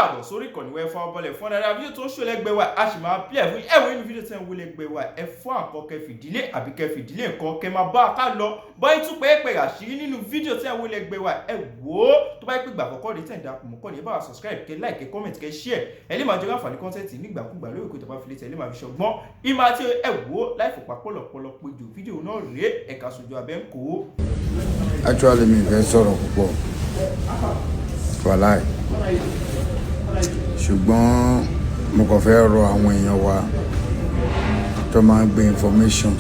Káàbọ̀ sórí ìkànnì wẹ́ fún ọbọ̀lẹ̀ fún ọ̀dàdà fídíò tó ń ṣò lẹ́gbẹ̀ẹ́ wa, a sì máa play fún ẹ̀wọ̀n inú fídíò tẹ́ ń wò lẹ́gbẹ̀ẹ́ wa. Ẹ fún àkọ́ kẹ fìdílé àbí kẹ fìdílé nǹkan kẹ máa bá a ká lọ báyìí tún pẹ́ẹ́pẹ́ àṣírí nínú fídíò tẹ́ ń wò lẹ́gbẹ̀ẹ́ wa. Ẹ wò ó, tó bá yẹ pé ìgbà àkọ́kọ́ rèé tẹ̀ ń darapọ̀ mọ́ kọ́ni, ẹ bá wa subscribe, kẹ like, kẹ comment, kẹ share. Ẹ lè máa jẹ láǹfààní content nígbàkúgbà lórí ìkó ìtàbá filẹ̀ tẹ̀ lè máa fi ṣọgbọ́n ìmọ̀ àti ẹ wò ó láì fòpá pọ̀lọpọ̀lọ péjọ fídíò náà rèé. Ẹ̀ka sojú abẹ́ ń kó. Actually, mi fẹ́ sọ̀rọ̀ púpọ̀, wàláì, ṣùgbọ́n mo kàn fẹ́ rọ àwọn èèyàn wa tó máa ń gbé information,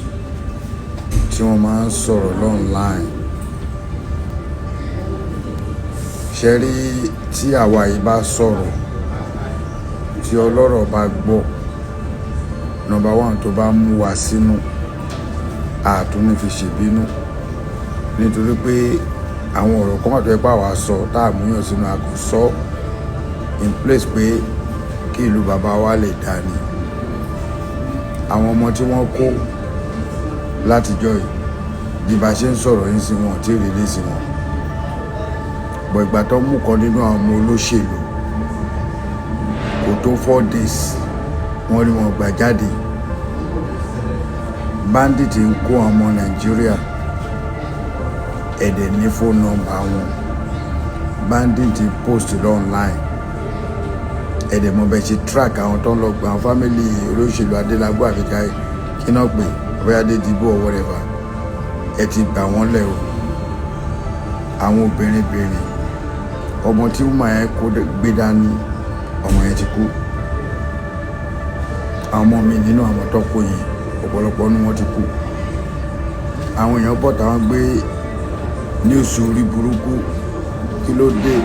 tí wọ́n máa ń sọ̀rọ̀ online. Ṣe rí, tí àwa yìí bá sọ̀rọ̀, tí ọlọ́rọ̀ bá gbọ́, number one, tó bá mú wa sínú, àtúní fi ṣèbínú, nítorí pé àwọn ọ̀rọ̀ kan wà tó yẹ pé àwa sọ tá a múyàn sínú, a kò sọ in place pé kí ìlú bàbá wa lè dá ni. Àwọn ọmọ tí wọ́n kó látijọ́ yìí, bí bá ṣe ń sọ̀rọ̀ yín sí, wọn tí release wọn bọ̀. Ìgbà tó mú kan nínú àwọn ọmọ olóṣèlú, kò tó 4 days, wọ́n rí wọn gbà jáde. Bandit ń kó àwọn ọmọ Nàìjíríà, ẹ̀dẹ̀ ní phone number wọn. Bandit post online, ẹ̀dẹ̀ mọ̀ bẹ́ẹ̀ ṣe track àwọn tó ń lọ gba àwọn family olóṣèlú Adélábù àfikà kí náà pè bóyá Adédìbò or whatever. Ẹ ti gbà wọ́n lẹ̀ o. Àwọn obìnrin bìnrin, ọmọ tí wọ́n yẹn kó gbé dání, ọmọ yẹn ti kú. Àwọn ọmọ mi nínú àwọn tó kó yẹn, ọ̀pọ̀lọpọ̀ nínú wọn ti kú. Àwọn èèyàn bọ̀ táwọn gbé news orí burúkú. Kí ló dé?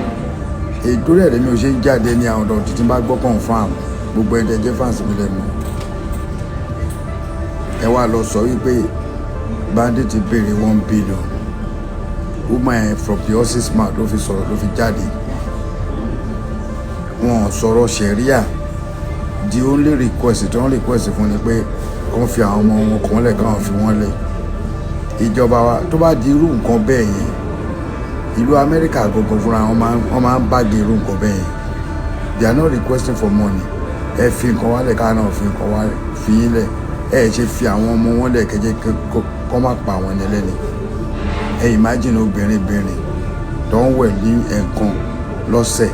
Ètò rẹ̀ lèmi ò ṣe ń jáde ní àwọn ọ̀dọ́ títí bá gbọ́ confirm. Gbogbo ẹ̀ jẹ́ fans mi lẹ́nu. Ẹ wá lọ sọ wípé bandit béèrè 1 billion. Woman yẹn, from the horse's mouth ló fi sọ̀rọ̀, ló fi jáde. Wọn ò sọ̀rọ̀ sẹ̀ríà. The only request tí wọ́n request fún ni pé kàn fi àwọn ọmọ wọn kàn lẹ̀, káwọn fi wọ́n lẹ̀. Ìjọba wa, tó bá di irú nǹkan bẹ́ẹ̀ yẹn, ìlú Amẹ́ríkà gangan fúnra wọn máa ń báàgì irú nǹkan bẹ́ẹ̀ yẹn. They are not requesting for money. Ẹ fi nǹkan wálẹ̀, ká náà fi nǹkan wá fi yín lẹ̀. Ẹ ṣe fi àwọn ọmọ wọn lẹ̀ kẹjẹ kọ́ má pa àwọn ẹni ẹlẹ́ni. Ẹ imagine obìnrin bìnrin tó ń wẹ̀ ní ẹ̀ẹ̀kan lọ́sẹ̀,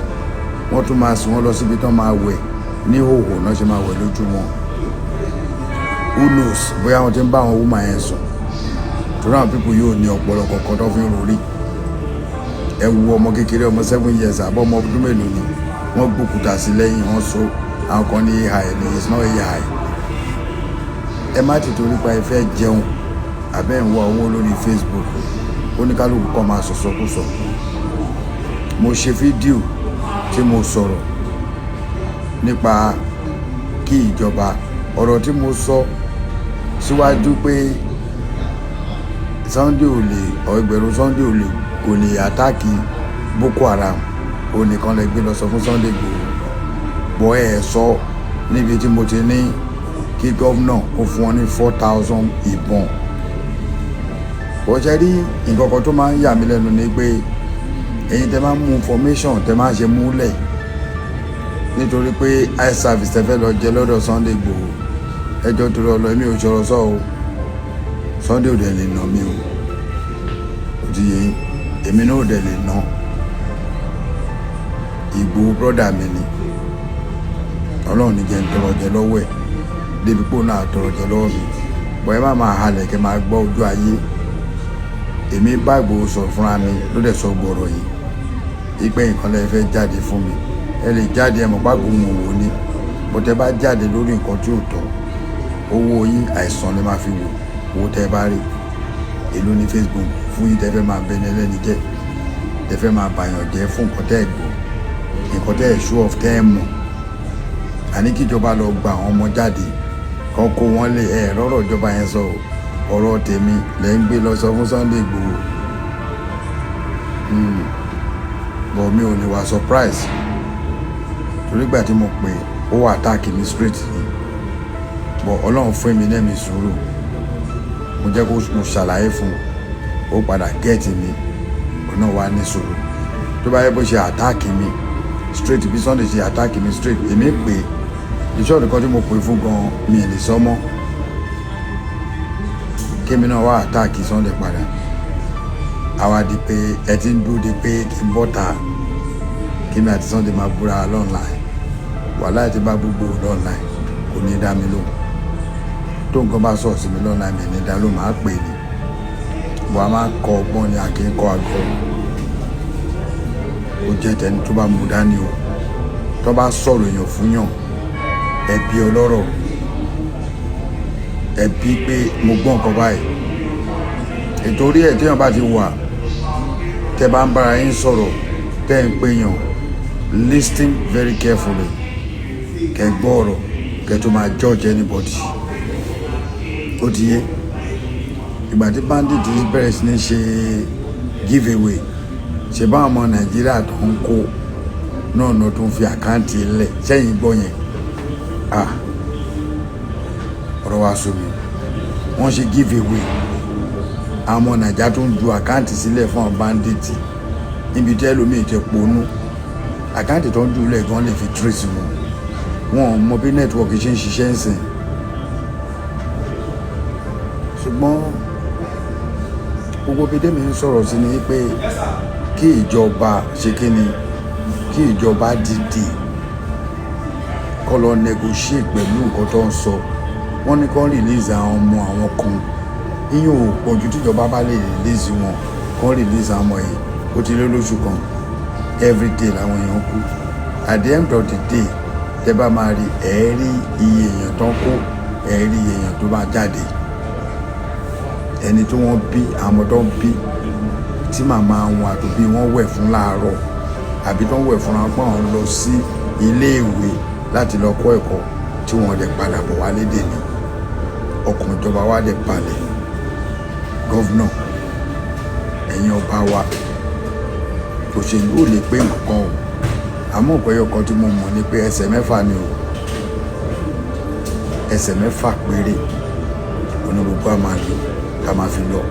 wọ́n tún máa sìn wọ́n lọ síbi tó máa wẹ̀ ní hòhò náà, ṣe máa wẹ̀ lójú wọn. Who knows bóyá wọ́n ti ń bá àwọn woman yẹn sùn, torí àwọn people yóò ní ọpọlọ kọ̀ọ̀kan tó fi ń rorí. Ẹ wo ọmọ kékeré, ọmọ 7 years àbọ̀, ọmọ ọdún mélòó ni wọ́n gbókúta sí lẹ́yìn, wọ́n so. Àwọn kan ní AI ni. It's not AI. Ẹ má ti torí pa ẹ fẹ́ jẹun àbẹ́ ń wá owó lórí Facebook, oníkálukú kọ́ máa sọ̀sọ́kùsọ. Mo ṣe fídíò tí mo sọ̀rọ̀ nípa kí ìjọba, ọ̀rọ̀ tí mo sọ síwájú pé Sunday ò lè, ẹgbẹ̀rún Sunday ò lè, kò lè attack Boko Haram. Ó nìkan lè gbé lọ sọ fún Sunday Igboho bọ́. Ẹ̀ sọ níbi tí mo ti ní kí governor kó fún wọn ní 4,000 ìbọn. Bó ṣe rí, nǹkan kan tó máa ń yà mí lẹ́nu ni pé ẹ̀yin tẹ́ máa ń mú information, tẹ́ máa ń ṣe múlẹ̀, nítorí pé eye service tẹ́ fẹ́ lọ jẹ lọ́dọ̀ Sunday Igboho. Ẹjọ́ torí ọlọ, èmi ò sọ̀rọ̀ sọ o. Sunday ò dẹ̀ lè nà mí o. Ó ti yẹ yín, èmi náà ò dẹ̀ lè nà Ìgbòho. Brother mi ni. Ọlọ́run ní jẹ́ ń tọrọ jẹ lọ́wọ́ ẹ̀ débi pé òun náà tọrọ jẹ lọ́wọ́ mi bọ̀. Ẹ má máa halẹ̀ kẹ́ máa gbọ́ ojú ayé. Èmi bá Ìgbòho sọ̀rọ̀ fúnra mi, ló dẹ̀ sọ gbọ̀rọ̀ yìí ìpè nǹkan lẹ́yìn fẹ́ jáde fún mi. Ẹ lè jáde, ẹ mọ̀ pákó òun òwò ni bó tẹ bá jáde lórí nǹkan tí ò tọ́. Owó yín, àìsàn lè máa fi wò. Owó tẹ bá rí èló ní Facebook fún yín, tẹ fẹ́ máa bẹni ẹlẹ́ni jẹ́, tẹ fẹ́ máa bàyàn jẹ́ fún nǹkan tẹ́ ẹ gbọ́, nǹkan tẹ́ ẹ show off, tẹ́ ẹ mọ̀. Àní kíjọba lọ gba àwọn ọmọ jáde, kan kó wọn lé. Ẹ rọ́rọ̀ ìjọba yẹn sọ. Ọ̀rọ̀ tèmi lẹ́ ń gbé lọ sọ fún Sunday Igboho, but mi ò ní wá surprise, torí ìgbà tí mo pè, ó wà attack mi straight ni. But Ọlọ́run fún mi lẹ́mìí sùúrù, mo jẹ́ kó mo ṣàlàyé fún un, ó padà get mi, òun náà wá ní sùúrù. Tó bá yẹ bó ṣe attack mi, Straight bí Sunday ṣe attack mi straight, èmi pè ìṣọ́ọ̀dù kan tí mo pè fún gan, mi ì lè sọ mọ́. Kémi náà wá attack Sunday padà, àwa di pé ẹ ti ń dúró de pé kí n bọ́ta, kémi àti Sunday máa búra online. Wàhálà ti bá gbogbo online, kò ní dá mi lóhùn. Tó nǹkan bá sọ̀rọ̀ sí mi lọ́nà, mi ní dá lóhùn, máa pè ní bó a máa kọ ọgbọ́n ni, a kì í kọ́ àgọ́. Ó jẹ́ tẹni tó bá mú dání o. Tó bá sọ̀rọ̀ èèyàn fún yàn, ẹbí ọlọ́rọ̀, ẹbí pé mo gbọ́ nǹkan báyìí. Ìtorí ẹ̀, téèyàn bá ti wà, tẹ́ bá ń bára yín sọ̀rọ̀, tẹ́ ń pè yàn, listen very carefully, kẹ́ gbọ́ ọ̀rọ̀ kẹ́ tó máa judge anybody. Ó ti yé. Ìgbà tí bandit bẹ̀rẹ̀ sí ní ṣe give away, ṣe bá ọmọ Nàìjíríà tó ń kó náà náà tó ń fi account lẹ̀ sẹ́yìn gbọ́ yẹn. Ah, ọ̀rọ̀ wa sọ mi. Wọ́n ṣe give away, àwọn ọmọ Nàìjíríà tó ń ju account sílẹ̀ fún àwọn bandit, níbi tí ẹlòmíì ti ponú, account tó ń jù lẹ̀ gan lè fi trace wọn. Wọn ò mọ bí network ṣe ń ṣiṣẹ́ ń sìn. Ṣùgbọ́n gbogbo bí tèmi ń sọ̀rọ̀ sí ni pé kí ìjọba ṣe kí ni, kí ìjọba dìde kó lọ negotiate pẹ̀lú nǹkan tó ń sọ. Wọ́n ní kó release àwọn ọmọ àwọn kan. Ìyẹn ò pọ̀jù. Tíjọba bá lè release wọn, kó release àwọn ọmọ yìí. Ó ti lé lóṣù kan, everyday làwọn èèyàn kú. At the end of the day, tẹ́ bá máa rí, ẹ̀ rí iye èèyàn tó ń kó, ẹ̀ rí iye èèyàn tó máa jáde. Ẹni tí wọ́n bí, àwọn tó ń bí, tí màmá wọn àtòbí wọn wẹ̀ fún láàárọ̀, àbí tó ń wẹ̀ fúnra pọ́n, àwọn lọ sí iléèwé láti lọ kọ́ ẹ̀kọ́, tí wọ́n dẹ̀ padà bọ̀ wálé dè ní ọkàn ìjọba wa dẹ̀ balẹ̀. Governor, ẹ̀yin ọba wa, òṣèlú ò lè pé nǹkan o. Àmọ́ nǹkan ẹyọ kan tí mo mọ̀ ni pé ẹsẹ̀ 6 ni o, ẹsẹ̀ 6 péré onígbogbo a máa lò ká máa fi lọ.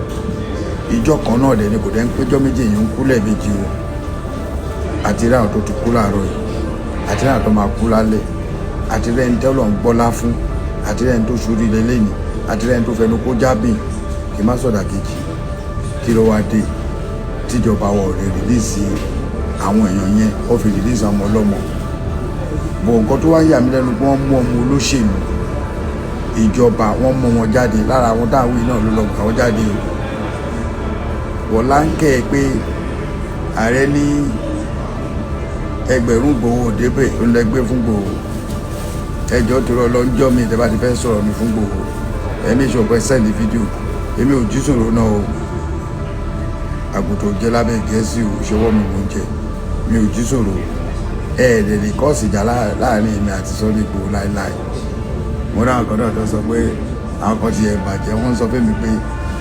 Ìjọ kan náà dẹ̀ ni kò dẹ́ ń péjọ́ méjì yìí ń kú lẹ́ẹ̀mejì o. Àti rí àwọn tó ti kú láàárọ̀ yìí, àti rí àwọn tó máa kú lálẹ́, àti rí ẹni tẹ́lọ̀ ń gbọ́lá fún, àti rí ẹni tó ṣorí lẹ́lẹ́ni, àti rí ẹni tó fẹnu kó jábìn, kí má sọ̀dà kejì. Kí ló wá dé tíjọba wọ̀ rẹ̀ release àwọn èèyàn yẹn, ó fi release ọmọ ọlọ́mọ bọ̀? Nǹkan tó wá yà mí lẹ́nu pé wọ́n mú ọmọ olóṣèlú ìjọba, wọ́n mú wọn jáde. Lára àwọn táwọn yìí náà ló lọ gbà wọ́n jáde o. Wọ́n láńkẹ́ pé ààrẹ ní ẹgbẹ̀rún Gbòho débẹ̀, ó lẹ́gbẹ́ fún Gbòho. Ẹjọ́ tó rọ lọ́njọ́ mi, tẹ́ bá ti fẹ́ sọ̀rọ̀ mi fún Gbòho, ẹ̀mí ìṣòpẹ́ send fídíò. Èmi ò jí sòrò náà o. Àgùntàn jẹ́ lábẹ́ Gẹ̀ẹ́sì o, ìṣọwọ́ mi mò ń jẹ, mi ò jí sòrò. Ẹ ẹ̀ lè cause ìjà láàrin èmi àti Sunday Igboho láéláé. Mo ní àwọn kan náà tó sọ pé àwọn kan ti ẹ̀ bàjẹ́, wọ́n sọ fún mi pé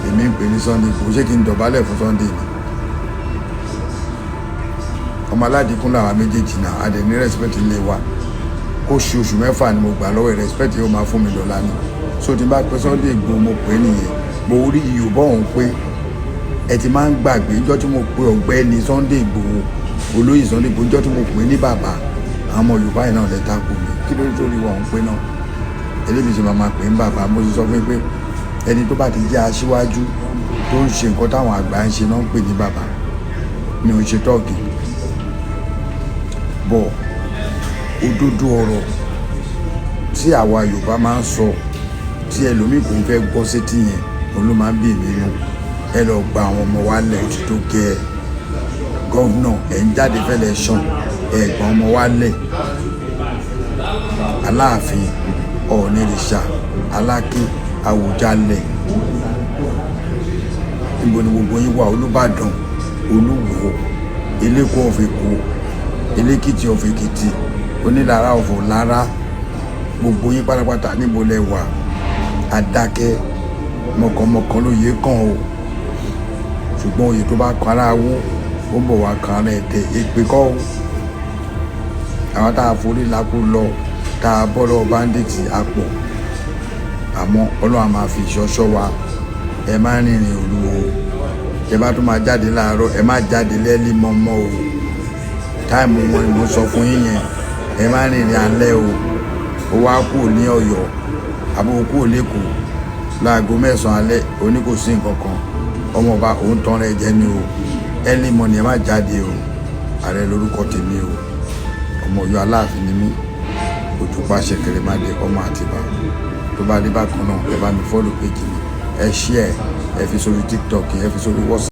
èmi ń pè ní Sunday Igboho. Ṣé kí n dọ̀bálẹ̀ fún Sunday ni? Ọmọ aládìkún làwa méjèèjì náà, a dẹ̀ ní respect ilé wa. Kó ṣe oṣù 6 ni mo gbà lọ́wọ́ ẹ̀, respect yóò máa fún mi lọ́la ni. So tí n bá pẹ́ Sunday Igboho, mo pè é nìyẹn. Mo rí Yorùbá òun pé ẹ ti máa ń gbàgbé ìjọ́ tí mo pe ọ̀gbẹ́ni Sunday Igboho, olóyè Sunday Igboho, ìjọ́ tí mo pè é ní bàbá. Àwọn ọmọ Yorùbá yìí náà lẹ tako mi. Kí ló dé tó rí wa òun pé náà eléyìí ṣe máa pè é ní bàbá? Mo ti sọ fún yín pé ẹni tó bá ti jẹ́ aṣíwájú, tó ń ṣe nǹkan táwọn àgbà ń ṣe náà ń pè ní bàbá. Mi ò ń ṣe tọ́ọ̀gì bọ̀. Òdodo ọ̀rọ̀ tí àwa Yorùbá máa ń sọ, tí ẹlòmíì kò ń fẹ́ gbọ́ sétí yẹn, òun ló máa ń bí mi nú. Ẹ lọ gba àwọn ọmọ wa lẹ̀, òtítọ́ gẹ́ ẹ. Governor, ẹ̀ ń jáde fẹ́lẹ̀ ṣan, ẹ̀ gbọ́n ọmọ wa lẹ̀. Aláàfin, Ọ̀ọ̀nìrìṣà, Aláké, Àwùjalẹ̀, níbo ni gbogbo yín wà? Olúbàdàn, Olúwo, Eléko of Èkó, Elékìtì of Èkìtì, Onílára of Ọ̀lára, gbogbo yín pátápátá, níbo lẹ wà? Adákẹ́ mọ̀kànmọ̀kàn ló yẹ kàn o. Ṣùgbọ́n oyè tó bá kan ara wó, ó ń bọ̀ wá kan ara ẹ̀tẹ̀. Èpè kọ́ o. Àwọn tá a forí lakú lọ, tá a bọ́ lọ́wọ́ bandit àpọ̀, àmọ́ Ọlọ́run á máa fi ìṣọ́ṣọ́ wa. Ẹ má rìnrìn òru o. Ẹ bá tún máa jáde láàárọ̀, ẹ má jáde lẹ́lí mọ́mọ́ o. Time wọn ni mo sọ fún yín yẹn. Ẹ má rìnrìn alẹ́ o. Ó wá kúrò ní Ọ̀yọ́ àbò kúrò lẹ́kọ̀ọ́ láago 9 alẹ́, òní kò sí nǹkan kan. Ọmọọba òun tán rẹ jẹ ni o. Early morning, ẹ má jáde o. Ààrẹ lórúkọ tèmi o. Ọmọ Ọ̀yọ́ Aláàfin ni mí. Òjùpá ṣẹ̀kẹ̀rẹ̀ má dé ọmọ Àtìbà. Tó bá dé bákan náà, ẹ bá mi follow page mi, ẹ share, ẹ fi sórí TikTok, ẹ fi sórí WhatsApp.